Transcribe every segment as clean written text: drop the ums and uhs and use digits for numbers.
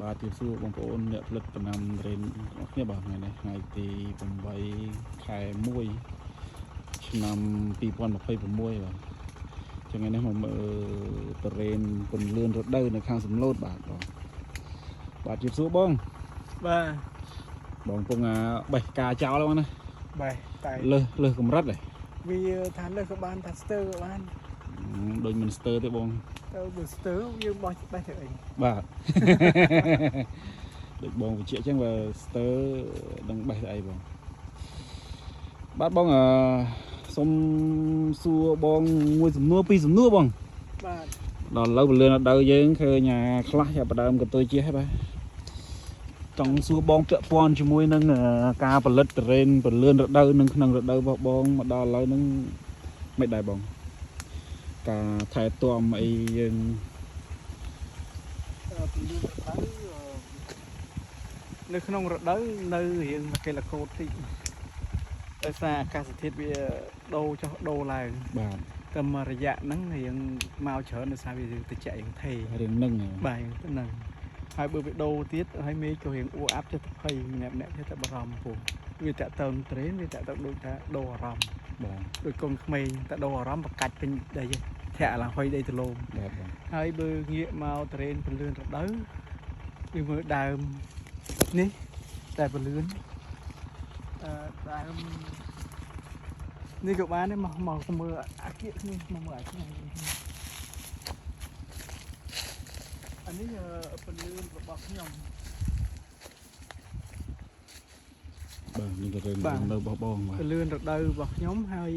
បាទជម្រាបសួរបងប្អូនអ្នកផលិតដំណាំរេនទាំងអស់គ្នាបាទថ្ងៃនេះថ្ងៃទី8ខែ1ឆ្នាំ2026បាទចឹងថ្ងៃនេះមកមើលតរេនពន្លឿនរដូវនៅខាងសំឡូតបាទបងបាទជម្រាបសួរបង បាទ បងកំពុងអាបេះផ្កាចោលហ្នឹងណា បែតែ លើសលើសកម្រិតហ៎ វាថាលើសក៏បានថាស្ទើរក៏បាន ដូចមិនស្ទើរទេបង ទៅបើស្ទើរយើងបោះបេះទៅអី បាទ ដូចបងវិជ្ជាអញ្ចឹងបើស្ទើរនឹងបេះទៅអីបងបាទបងអឺសុំសួរបងមួយសំណួរពីរសំណួរបង បាទ ដល់ឥឡូវពលឿនរដូវយើងឃើញអាខ្លះចាប់ផ្ដើមកន្ទុយជះហើយបាទចង់សួរបងពាក់ព័ន្ធជាមួយនឹងការផលិតតរេនពលឿនរដូវនឹងក្នុងរដូវរបស់បងមកដល់ឥឡូវហ្នឹងមិនដែរបងការថែទាំអីយើង ពន្លឿនរដូវនៅក្នុងរដូវនៅរៀងមកកេលកូតតិចដោយសារអាកាសធាតុវាដូរចុះដូរឡើង បាទ តែមួយរយៈហ្នឹងរៀងមកច្រើនដោយសារវារៀងត្រជាក់រៀងថេ រៀងនឹងហ៎ បាទរៀងទៅហ្នឹងហើយបើវាដូរទៀតហើយមេឃក៏រៀងអួអាប់ចិត្តភ័យម្នាក់ម្នាក់ចិត្តតែបារម្ភពោះវាតាក់តើត្រេនវាតាក់តើដូចថាដូរអារម្មណ៍ បាទ ដូចកូនក្មេងតែដូរអារម្មណ៍បកាច់ពេញដីឯងធាក់ឡើងហុយដីទលំ បាទបង ហើយបើងាកមកតរេនពលឿនរដូវវាមើលដើមនេះតែពលឿនអឺដើមនេះក៏បានដែរមកមកមើលអាគៀកនេះមកមើលអាគៀកនេះអានេះពលឿនរបស់ខ្ញុំ បាទនេះក៏រឿង បាទ នៅរបស់បងបាទ ពលឿនរដូវរបស់ខ្ញុំហើយ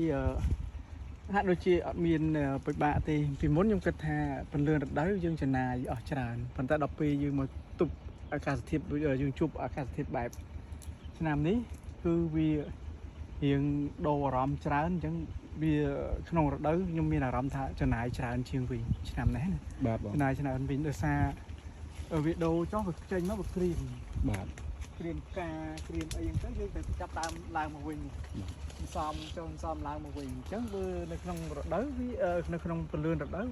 ហាក់ដូចជាអត់មានពិបាកទេពីមុនខ្ញុំគិតថាពលឿនរដូវយើងចំណាយអស់ច្រើនប៉ុន្តែដល់ពេលយើងមកទប់អាកាសធាតុយើងជួបអាកាសធាតុបែបឆ្នាំនេះគឺវារៀងដូរអារម្មណ៍ច្រើនអញ្ចឹងវាក្នុងរដូវខ្ញុំមានអារម្មណ៍ថាចំណាយច្រើនជាងវិញឆ្នាំនេះណា បាទបង ចំណាយច្រើនវិញដោយសារវាដូរចុះវាចេញមកវាក្រៀម បាទ ក្រៀមផ្កាក្រៀមអីហ្នឹងទៅយើងទៅចាប់ដើមឡើងមកវិញសំចូលសំឡើងមកវិញអញ្ចឹងបើនៅក្នុងរដូវវានៅក្នុងពលឿនរដូវ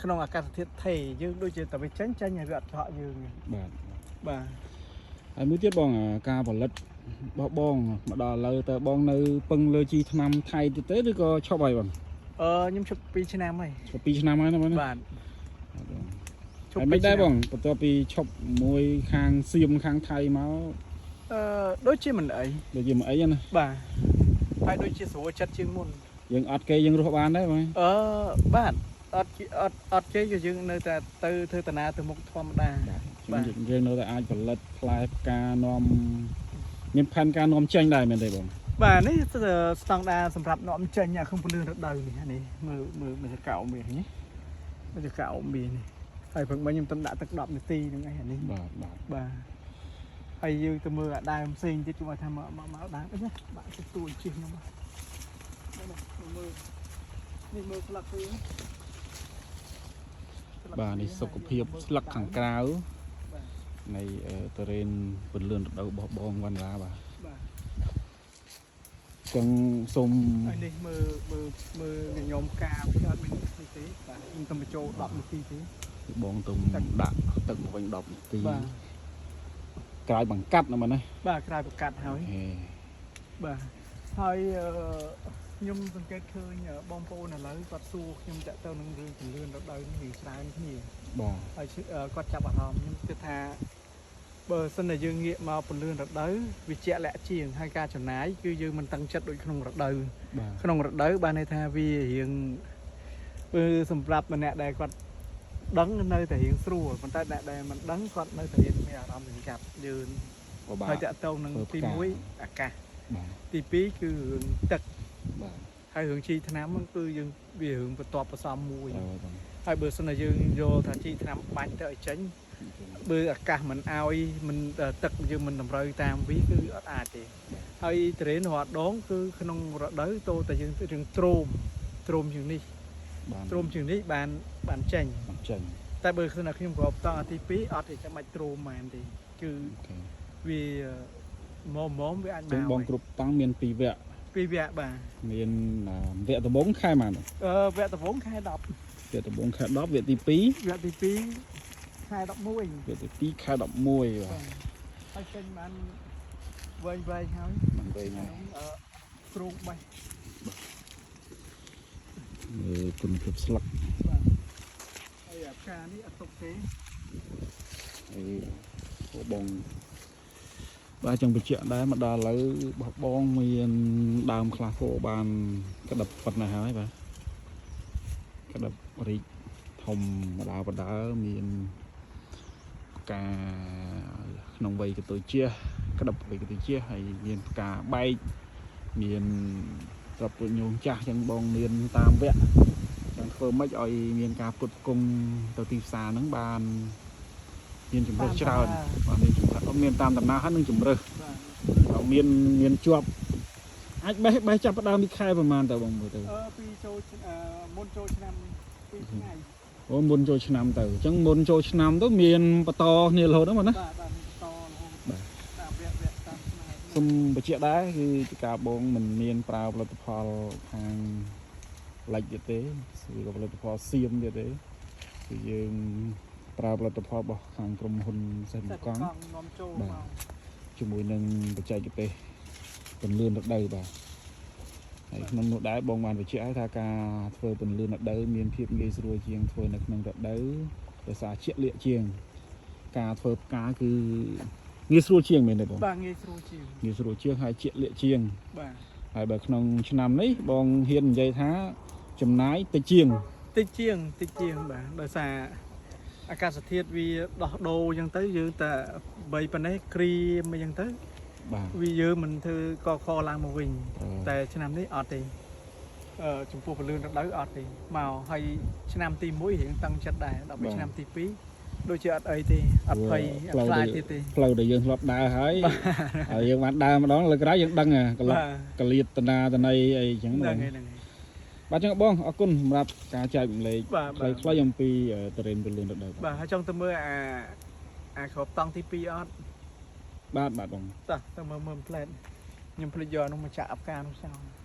ក្នុងអាកាសធាតុថេយើងដូចជាតែវាចេញចេញហើយវាអត់ឆក់យើងទេ បាទ បាទ ហើយមួយទៀតបងអាការផលិតរបស់បងមកដល់ឥឡូវតើបងនៅពឹងលើជីថ្នាំថៃទៀតទេឬក៏ឈប់ហើយបង អឺខ្ញុំឈប់2ឆ្នាំហើយ ឈប់2ឆ្នាំហើយណាបងណា បាទ បាទបង ឈប់ ហើយមិន 2 ឆ្នាំ ដែរបងបន្ទាប់ពីឈប់មួយខាងសៀមខាងថៃមក អឺដូចជាមិនអី ដូចជាមិនអីណា បាទហើយដូចជាស្រួលចិត្តជាងមុន យើងអត់គេយើងរស់បានដែរបង អឺបាទអត់ជាអត់អត់គេក៏យើងនៅតែទៅធ្វើតាណាទៅមុខធម្មតា បាទយើងនៅតែអាចផលិតផ្លែផ្កានាំមានផែនការនាំចេញដែរមែនទេបង បាទនេះស្តង់ដារសម្រាប់នាំចេញអាក្នុងពលឿនរដូវនេះអានេះមើលមើលមើលចកោមាសនេះមើលចកោមាសនេះហើយព្រឹកមិញខ្ញុំទៅដាក់ទឹក10នាទីហ្នឹងឯងអានេះ បាទបាទ បាទហើយយើងទៅមើលអាដើមផ្សេងទៀតគេមកថាមកមកមកដើមអីណាបាក់ទទួលជិះខ្ញុំមកនេះមើលនេះមើលស្លឹកវា បាទនេះសុខភាពស្លឹកខាងក្រៅ បាទ នៃតរេនពន្លឿនរដូវរបស់បងវណ្ណរាបាទ បាទ ចឹងសូម ហើយនេះមើលមើលមើលញញោមផ្កាវាអត់មាននេះទេបាទខ្ញុំទៅបញ្ចូល10នាទីទេ បងទៅដាក់ទឹកមកវិញ10នាទី បាទ ក្រោយបង្កាត់ណាមែនណា បាទក្រោយប្រកាត់ហើយ ហេ បាទហើយខ្ញុំសង្កេតឃើញបងប្អូនឥឡូវគាត់សួរខ្ញុំតាក់ទងនឹងរឿងជំនឿរដូវនេះរឿងច្រើនគ្នា បាទ ហើយគាត់ចាប់អារម្មណ៍ខ្ញុំគិតថាបើសិនតែយើងងាកមកពន្លឿនរដូវវាជាក់លាក់ជាងហើយការចំណាយគឺយើងមិនតាំងចិត្តដូចក្នុងរដូវ បាទ ក្នុងរដូវបានន័យថាវារៀងបើសម្រាប់ម្នាក់ដែលគាត់ដឹងនៅតែរៀងស្រួលប៉ុន្តែអ្នកដែលមិនដឹងគាត់នៅតែរៀងមានអារម្មណ៍រៀងចាប់យឺន បបា ហើយតាក់ទងនឹង ធ្វើ ទី ផ្កា 1អាកាស បាទ ទី2គឺរឿងទឹក បាទ ហើយរឿងជីថ្នាំហ្នឹងគឺយើងវារឿងបន្ទាប់បន្សំមួយ ត្រូវហើយបង ហើយបើសិនតែយើងយល់ថាជីថ្នាំបាញ់ទៅឲ្យចេញបើអាកាសមិនអោយមិនទឹកយើងមិនតម្រូវតាមវាគឺអត់អាចទេហើយត្រេនរាល់ដងគឺក្នុងរដូវតូតែយើងរឿងទ្រោមទ្រោមជាងនេះ បាទ ទ្រោមជាងនេះបានបានចេញ បានចេញ តែបើសិនតែខ្ញុំគ្រាប់តង់អាទី2អត់ទេចាំបាច់ទ្រោមហ្មងទេគឺ អូខេ វាមុំមុំវាអាចមក ចឹងបងគ្រប់តាំងមាន2វគ្គ ពីរវគ្គបាទ មានវគ្គដំបូងខែប៉ុន្មាន អឺវគ្គដំបូងខែ10 វគ្គដំបូងខែ10វគ្គទី2 វគ្គទី 2ខែ11 លើកទី2ខែ11បាទ ហើយចេញបានវែងវែងហើយ មិនវែងហើយ ខ្ញុំអឺគ្រោងបេះ មើលគុណភាពស្លឹក បាទហើយអាផ្កានេះអត់ទុកទេ ហើយបងបាទចង់បញ្ជាក់ដែរមកដល់ឥឡូវបោះបងមានដើមខ្លះក៏បានក្តាប់ប៉ុណ្ណាហើយបាទក្តាប់រីកធំបដើបដើមានផ្កាក្នុងវ័យកតុយជាក្តាប់វ័យកតុយជាហើយមានផ្កាបែកមានត្រាប់ពុញងចាស់ចឹងបងមានតាមវគ្គចឹងធ្វើម៉េចឲ្យមានការផ្គត់ផ្គង់ទៅទីផ្សារហ្នឹងបានមានជំរើសច្រើនបាទមានជំរើសអត់មានតាមដំណើរហើយនឹងជំរើស បាទ ដល់មានមានជាប់អាចបេះបេះចាប់ផ្ដើមពីខែប្រហែលទៅបងមើលទៅ អឺពីចូលអឺមុនចូលឆ្នាំ2ថ្ងៃ អូមុនចូលឆ្នាំទៅអញ្ចឹងមុនចូលឆ្នាំទៅមានបន្តគ្នារហូតហ្នឹងបងណា បាទបាទបន្តរហូត បាទ តាមវគ្គវគ្គតាមឆ្នាំ សូមបញ្ជាក់ដែរគឺការបងមិនមានប្រើផលិតផលខាងលិចទៀតទេឬក៏ផលិតផលសៀមទៀតទេគឺយើងប្រើផលិតផលរបស់ខាងក្រុមហ៊ុនសេះ សេះ មកង់ កង់នាំចូល បាទ មក ជាមួយនឹងបច្ចេកទេសពន្លឿនរដូវបាទហើយក្នុងនោះដែរបងបានបញ្ជាក់ឲ្យថាការធ្វើពន្លឿនរដូវមានភាពងាយស្រួលជាងធ្វើនៅក្នុងរដូវដោយសារជាក់លាក់ជាង ការធ្វើផ្កាគឺងាយស្រួលជាងមែនទេបង បាទងាយស្រួលជាង ងាយស្រួលជាងហើយជាក់លាក់ជាង បាទ ហើយបើក្នុងឆ្នាំនេះបងហ៊ាននិយាយថាចំណាយតិចជាង តិចជាងតិចជាងបាទដោយសារអាកាសធាតុវាដោះដូរអញ្ចឹងទៅយើងតែបីប៉ុណ្ណេះក្រៀមអីចឹងទៅ បាទ វាយើងមិនធ្វើកខឡើងមកវិញ អឺ តែឆ្នាំនេះអត់ទេអឺចំពោះពលឿនរដូវអត់ទេមកហើយឆ្នាំទី1រៀងតឹងចិត្តដែរដល់ពេលឆ្នាំទី2ដូចជាអត់អីទេអត់ភ័យអត់ខ្លាចទៀតទេ ផ្លូវដែលយើងធ្លាប់ដើរហើយហើយយើងបានដើរម្ដងលើក្រោយយើងដឹងហ่ะកលិត បាទ កលៀតតនាតន័យអីចឹង ហ្នឹង បង ហើយហ្នឹងហើយ បាទចឹងបងអរគុណសម្រាប់ការចែករំលែក បាទបាទ ខ្លីៗអំពីតរេនពលឿនរដូវ បាទហើយចង់ទៅមើលអាអាក្របតង់ទី2អត់ បាទបាទបង តោះទៅមើលមើលផ្លែតខ្ញុំភ្លេចយកអានោះមកចាក់អាផ្កានោះចោល